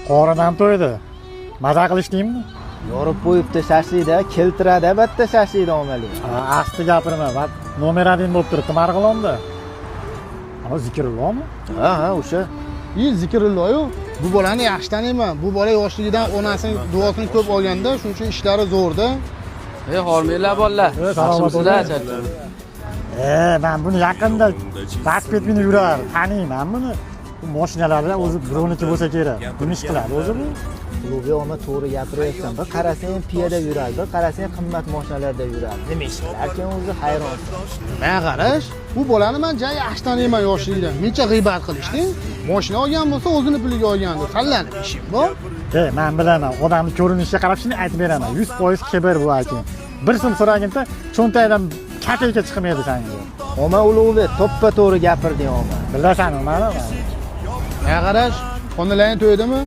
Qorin ham to'ydi. Maza qilishdingmi? Yorib qo'yibdi shashlikda, keltiradi bitta shashlikni omali. Ha, asti gapirma. Va номер один bo'lib turibdi Marg'ilonda. Ana Zikrillomi? Ha, o'sha. И Zikrilloyu, bu bolani yaxshi taniyman. Bu bola yoshligidan onasining duosini ko'p olganda, shuning uchun ishlari zo'rda. Ey, hormanglar, bolalar. E, salomat Yaxshimisizlar? bo'ling. E, man buni yaqinda velosiped minib yurar, taniyman buni. Bu mashinalarlar o'zi birovniki bo'lsa kerak. Nima ish qiladi o'zi bu? Ulug'bek oma, to'g'ri gapiryapsan. Bir qarasang piyoda yuradi, bir qarasang qimmat mashinalarda yuradi. Nima ish qilarkan o'zi, hayronsan. Man qarash, bu bolani man ja yaxshi taniyman yoshligidan. Mencha g'iybat qilishdi. Mashina olgan bo'lsa, o'zini puliga olgandir. Sallanib ishim bor. E, man bilaman, odamni ko'rinishiga qarab shuni aytib beraman. 100% kibr bu aka. Bir so'm so'raginda cho'ntagidan kopeyka chiqmaydi sanga. Oma, Ulug'bek, to'ppa to'g'ri gapirding, oma. Bilasan, mani. Man qarash, xonalaring to'ydimi?